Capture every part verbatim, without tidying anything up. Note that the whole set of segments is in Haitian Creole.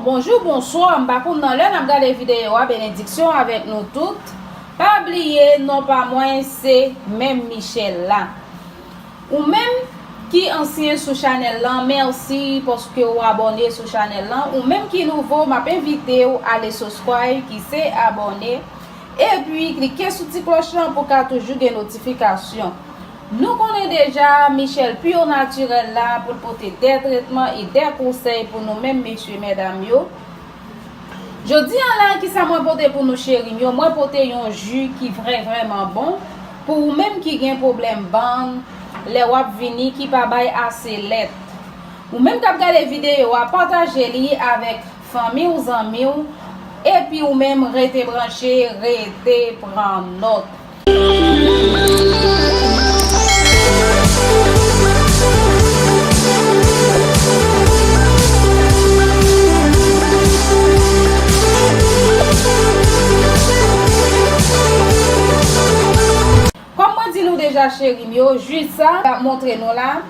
Bonjou, bonswa, m pa konn nan lè n ap gade videyo a, benediksyon avèk nou tout. Pa bliye, non pa mwen se menm Michelle la. Ou menm ki ansyen sou chanèl lan, mèsi paske w abòne sou chanèl lan. Ou menm ki nouvo, m ap envite w ale subscribe, ki se abòne. Epi klike sou ti klòch lan pou w ka toujou gen notifikasyon. Nou konnen deja Michelle Pure Naturel la pou l pote de tretman e de konsèy pou nou menm mesye, medam yo. Jodi a la, kisa mwen pote pou nou, cheri m yo? Mwen pote yon ji ki vrè, vrèman bon pou ou menm ki gen pwoblèm bann lè w ap vini, ki pa bay ase lèt. Ou menm k ap gade videyo a, pataje li avèk fanmi w, zanmi w, epi ou menm rete branche, rete pran nòt. Kòm mwen di nou deja, cheri m yo, ji sa m ap montre nou la,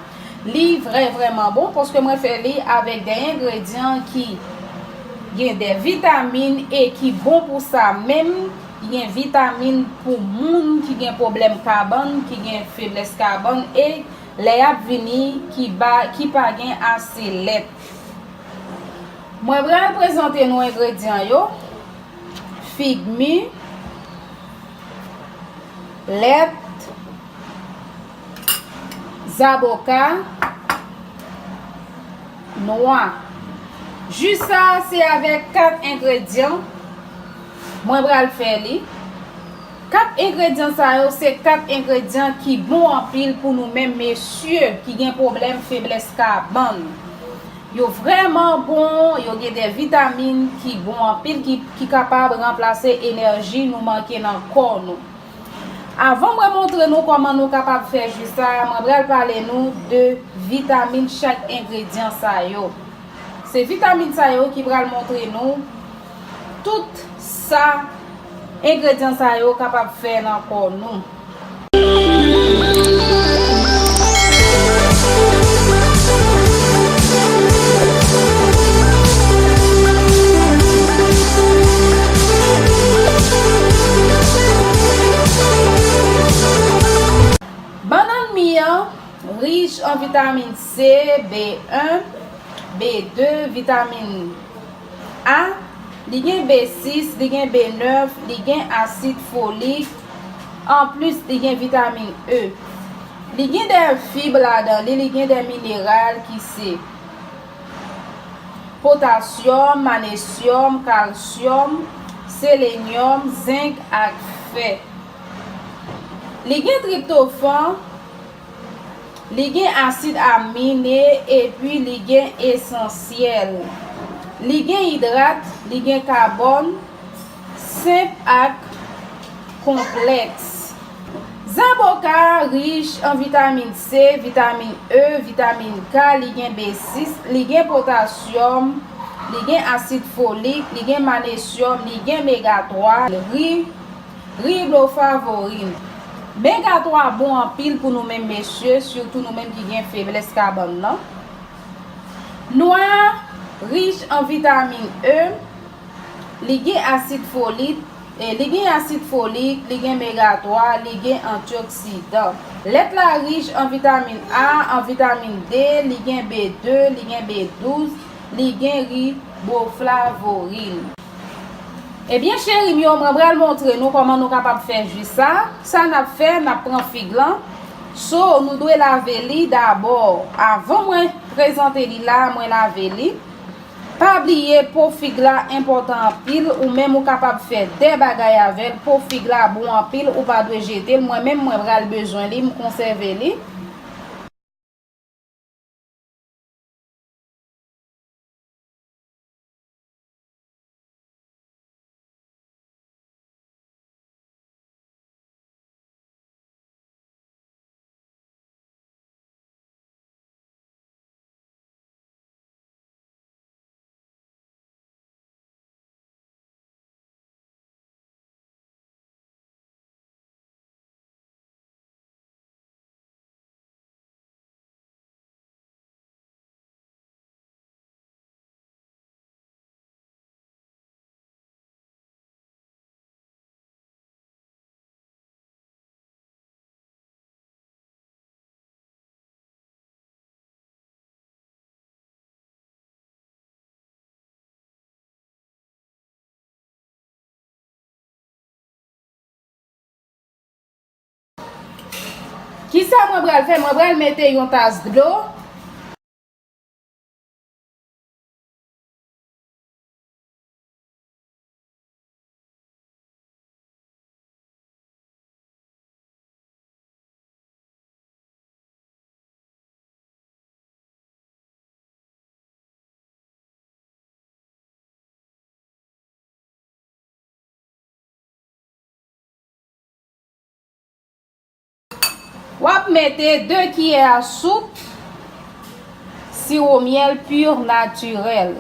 li vrè, vrèman bon, paske mwen fè li avèk de engredyan ki gen de vitamin e ki bon pou sa menm. Li gen vitamin pou moun ki gen pwoblèm kabann, ki gen feblès kabann e lè y ap vini, ki ba, ki pa gen ase lèt. Mwen pral prezante nou engredyan yo. Fig mi, lèt, zaboka, nwa. Ji sa se avèk kat engredyan mwen pral fè li. Kat engredyan sa yo se kat engredyan ki bon anpil pou nou menm mesye ki gen pwoblèm feblès kabann. Yo vrèman bon, yo gen de vitamin ki bon anpil, ki, ki kapab ranplase enèji nou manke nan kò nou. Avan mwen montre nou kòman nou kapab fè ji sa, mwen pral pale nou de vitamin chak engredyan sa yo. Se vitamin sa yo ki pral montre nou tout sa engredyan sa yo kapab fè nan kò nou. Bannann mi an rich an vitamin C, B un, B deux, vitamin A, li gen B six, li gen B neuf, li gen asid folik, anplis li gen vitamin E. Li gen de fib ladan li, li gen de mineral ki se potasyòm, manesyòm, kalsyòm, selenyòm, zenk ak fè. Li gen triptofan, li gen asid amine epi li gen esansyèl. Li gen idrat, li gen kabòn, senp ak konplèks. Zaboka rich an vitamin C, vitamin E, vitamin K, li gen B six, li gen potasyòm, li gen asid folik, li gen manesyòm, li gen mega twa, ri, riboflavin. Mega twa bon anpil pou nou menm mesye, sitou nou menm ki gen feblès kabann nan. Nwa rich an vitamin E, li gen asid folik, e, li gen asid folik, li gen mega twa, li gen antioksidan. Lèt la rich an vitamin A, an vitamin D, li gen B deux, li gen B douze, li gen riboflavin. Ebyen, cheri m yo, mwen pral montre nou kòman nou kapab fè ji sa. Sa n ap fè, n ap pran fig lan. So, nou dwe lave li dabò. Avan mwen prezante li la, mwen lave li. Pa bliye, po fig la enpòtan anpil. Ou menm ou kapab fè de bagay avè l. Po fig la bon anpil, ou pa dwe jete l. Mwen menm, mwen pral bezwen li, m konsève li. Kisa mwen pral fè? Mwen pral mete yon tas dlo. W ap mete de kiyè a soup siwo myèl pur natirèl.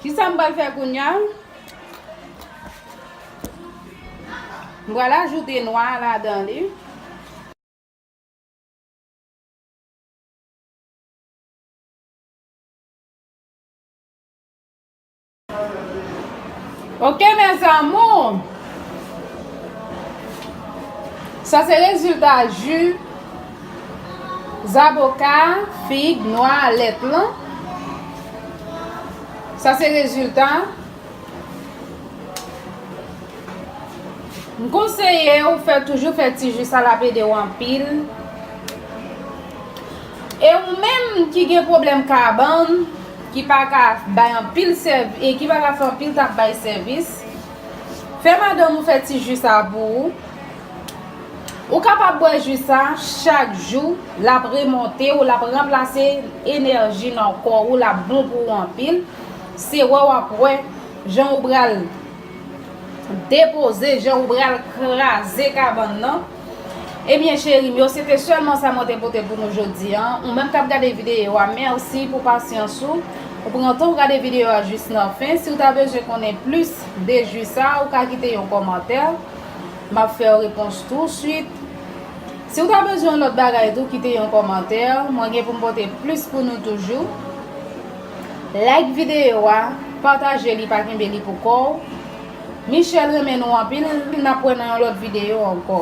Kisa m pral fè kounye a? M pral ajoute nwa a ladan li. Ok, mes amours. Sa se rezilta ji zaboka, fig, nwa, lèt lan. Sa se rezilta. M konseye w fè, toujou fè ti ji sa, l ap ede w anpil. E ou menm ki gen pwoblèm kabann, ki pa ka bay anpil sèv-, e ki pa ka fè anpil tap bay sèvis, fè madanm ou fè ti ji sa pou ou. Ou kapab bwè ji sa chak jou, l ap remonte w, l ap ranplase enèji nan kò ou, l ap bon pou ou anpil. Se wè w ap wè jan ou pral depoze, jan ou pral kraze kabann nan. Ebyen, cheri m yo, se te sèlman sa mwen te pote pou nou jodi a. Ou menm k ap gade videyo a, mèsi pou pasyans ou. Ou pran tan ou gade videyo a jis nan fen. Si w ta bezwen konnen plis de ji sa, ou ka kite yon kòmantè. M ap fè w repons touswit. Si w ta bezwen yon lòt bagay tou, kite yon kòmantè. Mwen gen pou m pote plis pou nou toujou. Like videyo a, pataje li, pa kenbe li pou kò w. Michel renmen nou anpil, n ap wè nan yon lòt videyo ankò.